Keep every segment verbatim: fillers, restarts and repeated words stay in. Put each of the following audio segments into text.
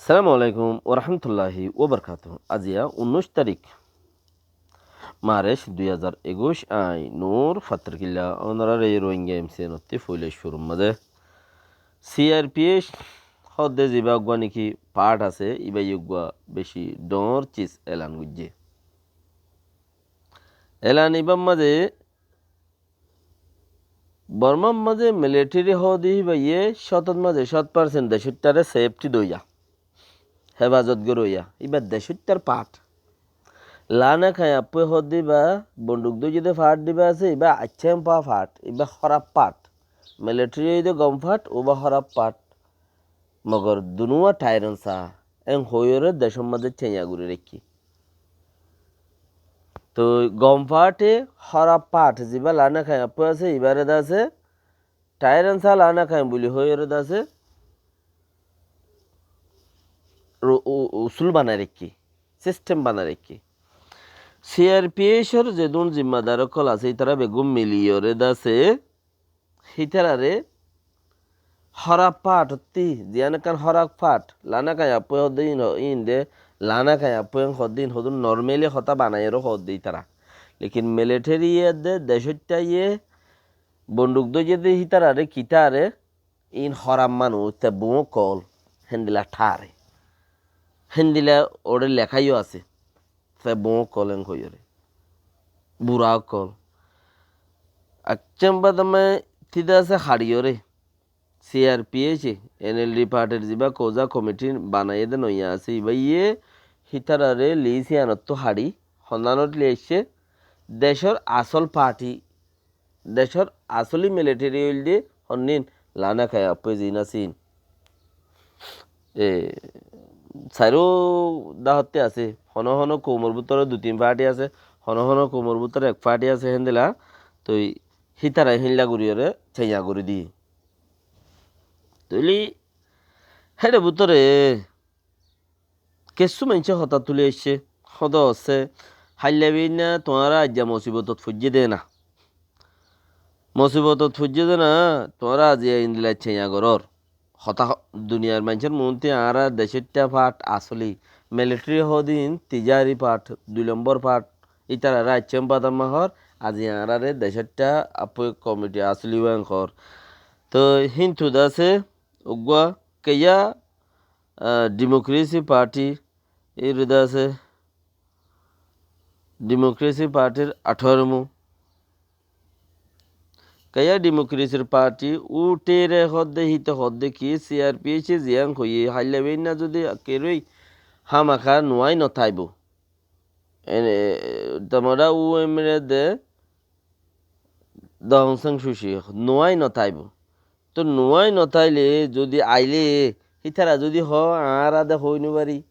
Assalamu alaikum warahmatulláhi wabarakátuhu. Aziya unnúic tarík, March dui házar ekuic, añí Nur Fattarkilla, ónoráre Rohingya M C N ottú foila cúrur mazé C R P H hoódde zibá uggúa néki part asé, ibá uggúa bicí dhoóñr cis elan goijjé. Elan ibár mazé Bormar mazé military hoóde híbaye cótot mazé cót percent decóittáre safety doiya, hefazot goróya, ibá decóittar part. Lana Khañappói hoóde ibá bonduk dóijje dé part ibá asé, ibá aiccá fua part, ibá hóraf part. Military óiye dé gom part, ubá hóraf part. Mogor dunúa thairon sa, en hoiyóre decór mazé céña gorí raikké. Toi gom part e hóraf part, zibá Lana Khañappói asé, ibáre de asé, thairon sa Lana Khaña buli hoiyóre de asé, ru-, u-, usul banai raikké, system banai raikké. C R P H or zedún zimmadar ókkol asé, ítara beggún miliyóre de asé, hítarare hóraf part ottí, ziyán ekkán hóraf part, Lana Khañappói hoódde ín ho-, ín de, Lana Khañappói en hoódde ín hodún normally hotá banaiyóre hoódde ítara. Lekin military ye de, decóitta ye, bonduk dóijje dé hítarare, kitare, ín hóraf manúic, te buñk ókkol, héndilla tháre. Héndilla óre leká yó asé. Te buñk ókkol en hoiyóre. Bura ókkol. Aiccá bade tíde asé haçiyóre. C R P H, N L D part or zibá kouza committee banaiyé dé noiya asé, ibáye hítarare list yíanottú haçi, honnánot loi aiccé, decór asól party, decór asóli military óilde honnín, Lana Khañappói ziín asé ín. E, sairó dahottí asé, hono hono koumor bútore dui tin party asé, hono hono koumor bútore ek party asé, héndilla, toi hítara híndilla goríyore céña gorí diyé. Tóile héçe bútore kessú maincé hotá tuli aiccé, hotá hossé, háilla beinna tuáñra aijja mosibotot foijjé dé na. Mosibotot foijjé dé na, tuáñra aziya endilla céña gorór. Hotá ho-, duniyar maincór muúntu añára decóitta part asóli, military hoódin tijari part, dui lombor part, ítararé aiccé bade ammá hoór, aziya añáráre decóitta appói committee asóli uwá en hoór. Toi híntu de asé, uggúa kiyá, ah, Democracy Party, íre de asé, Democracy Party r atháromú. Kiyá Democracy Party uthíre hoódde, híte hoódde ki, C R P H e ziyán hoiyé, háilla beinna zodi kerói hámaká nuwái notáibou. Ene, tomorá U M re de Daw Aung San Suu Kyi nuwái notáibou. Tóu nuwái notáile zodi aile, hítara zodi hoó, añára de hoói nofari,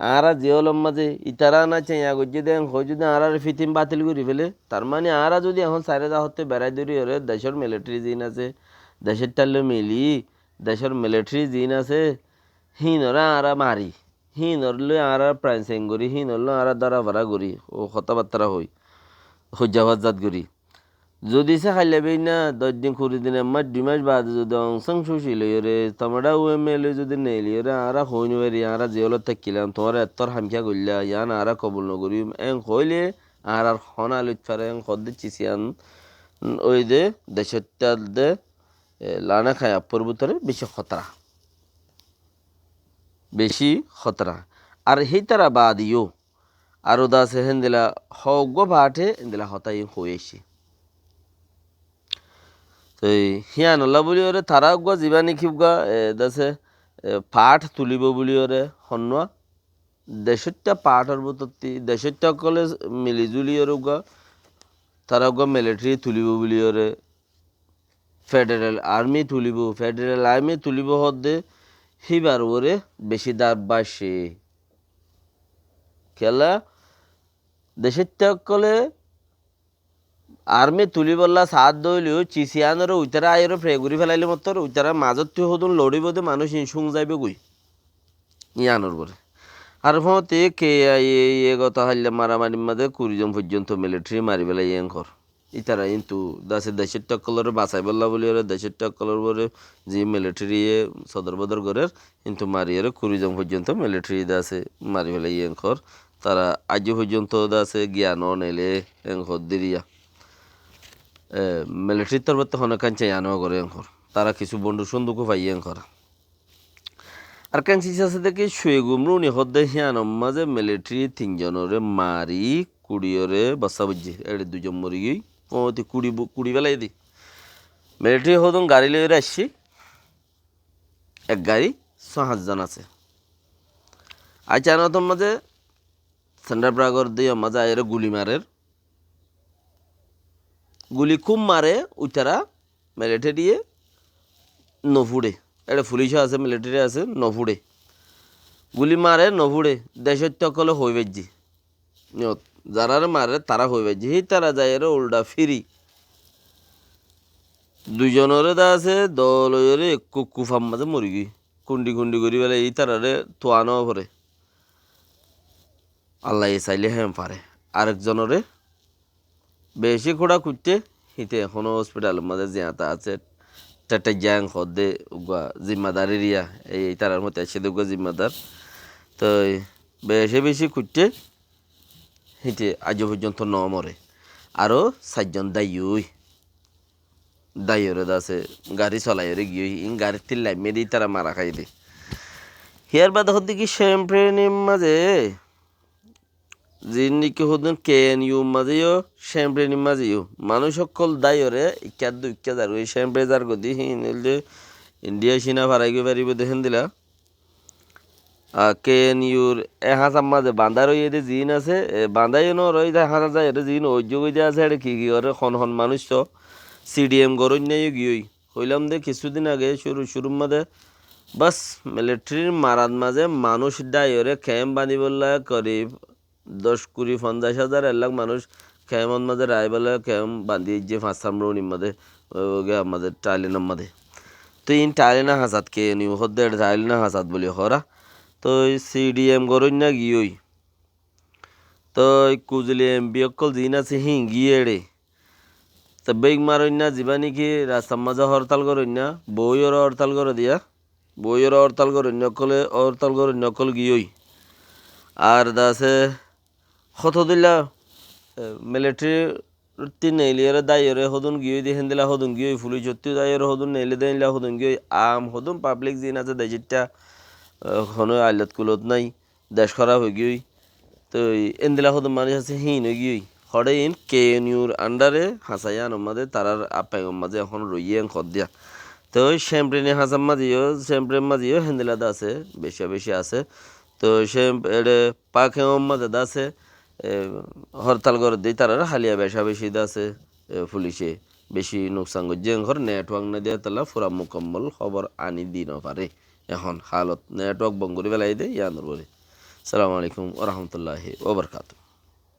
añára ziyólor mazé, itará na céña goijjé dé, en hoói zodi añárar fitín bátil gorí féle, tar mane añára zodi ehón sairó dahótte berái dóri óre, decór military ziín asé, decór tháille mili, decór military ziín asé, híinoré añára mari. Híinor loi añára prain-sain gorí, híinor loi añára dóra-fora gorí, ó hotábattára hoói, hoijja-fajjat gorí. Zodi se háilla beinna doc din, kuri din, ek mac, dui mac baade zodi Aung San Suu Kyi loiyóre, tomorá U M e loi zodi neiliyóre, añára hoói nofari, añára ziyólot tákkilam, tuáñra ettór ham kiyá goillá, yián añára kobul nogoríyum, en hoóile añárar hon aloit fare, en hoódde cis yián óiye dé, decóitta de, e, Lana Khañappór bútore beci hótara. Beci hótara. Ar hítara baade yó aró de asé héndilla hoggúa party e héndilla hotá iín hoói aiccé. Toi híyanolla bóliyoré tará uggúa zibá néki uggúa, e, de asé, e, part tulíbou bóliyoré honnúa decóitta partor bútotti, decóitta ókkolé mili-zuli yoré uggúa, tará uggúa military tulíbou bóliyoré, federal army tulíbou, federal army tulíbou hoódde híbar uore beci dab baiccé. Kiyólla, decóitta ókkolé army tulíbolla saádde óileyo, cis yiánoré uitará aiyóre fre gorí felailé mottor, uitará mazóttu hodún loçíbou dé manúic iín cúng zaibói goi. Yiánor uore. Ar fúañti K I A ye goto háilla maramarir mazé kuri zon foijjonto military mari felaiyé en hoór. Ítara kintu de asé decóitta ókkolore basaibólla buli ore decóitta ókkolor uore ze military ye sodor bodor gorer, kintu mari ore kuri zon foijjonto military de asé mari félaiye en hoór. Tara aijjó foijjonto de asé giyan no neile en hoór diriya. E, military torfóttu hono kanca iyan no gore en hoór. Tara kissú bonduk sonduk faiye en hoór. Ar keén sis asé de ki Shuegum Runi hoódde híyanor mazé military tin zonore mari kuri ore bossa boijje. Ere dui zon mori giyói, fóti kuri bo-, kuri félai di. Military hodún gari loi ore aiccí, ek gari só hát zon asé. Aicanotor mazé Central Park or de mazé aiyóre guli marer. Guli kúb mare, uitara military ye no fúçe. Ere police asé, military asé, no fúçe. Guli mare, no fúçe. Decóitta ókkole hoi faijje. Iyót zarare mare, tara hoi faijje. Hítara zaiyóre ulda firi dui zonore de asé, dol óiyore ekku kufar mazé mori giyói. Kundi kundi gori félai, ítarare tuwa no fore. Allaye saile hén fare. Arek zonore beci kúça kuitte, híte ehóno hospitalor mazé ziyata asé. Tete jang hoódde uggúa zimmadar eriya, ei, ei tarar mote aicce de uggúa zimmadar. Toi beci beci kuitte, híte aijjó foijjonto no more. Aró sair zon daiye ói. Daiyore de asé gari solaiyore giyói, in garittú laimiyé de ítara mara háiye de. Hiyar bade hoódde ki Semprenir mazé, zin niki hodún K N U r mazé yó, Semprenir mazé yó, manúic ókkol daiyore ikká dui ikká zargói, Sempre zargói de híin óilde India Cina farai goi faribó de héndilla. A, K N U r e hañsar mazé bandá roiyé de ziín asé, e bandá yó no roi de hañsar zaiyóre ziín oijjó goi de asé, ere ki ki gore, hon hon manúic tó C D M goróinna yó giyói. Hoilam de kissú din age cúru cúrur mazé bas militaryr marat mazé manúic daiyóre kemp bandíbolla korib doc, kuri, fonzaic házar, ek lak manúic kemp ot mazé raibólla kemp bandí aijje fañs Samrunir mazé, o, ge mazé Thailand or mazé. Toi in Thailand or hañsat K N U hoódde, Thailand or hañsat buli hoóra. Toi C D M goróinna giyói. Toi Kuzuli M P ókkol ziín asé híin giyé ere. Toi bek maróinna zibá niki rastar mazé hórtal goróinna, boóiyore hórtal goré diya. Boóiyore hórtal goróinna ókkole, hórtal goróinna ókkol giyói. Ar de asé hotodilla, e, military ttu neiliyore daiyore hodún giyói de héndilla hodún giyói, fulicottú daiyore hodún neile de héndilla hodún giyói, am hodún public ziín asé decóitta, e, hono ailot kulot nái, dec hóraf ói giyói. Toi héndilla hodún manúic asé híin ói giyói. Hoçé in K N U r under e hañsa yíanor mazé tarar affeng or mazé ehón roiyé en hoóddiya. Toi Semprenir hañsar mazé yó, Semprenir mazé yó héndilla de asé, beca beci asé. Toi Semp-, ere Pakeng or mazé de asé, e, hórtal gorédde ítarare háliya beca beci de asé, e, fulice beci nuksan goijjé, en hoór network nái de tolla fura mukammol hóbor aní di no fare. Ehón halot network bon gorí félaiye de yíanor uore. Assalamu alaikum wa rahmatullahi wa barakatuhu.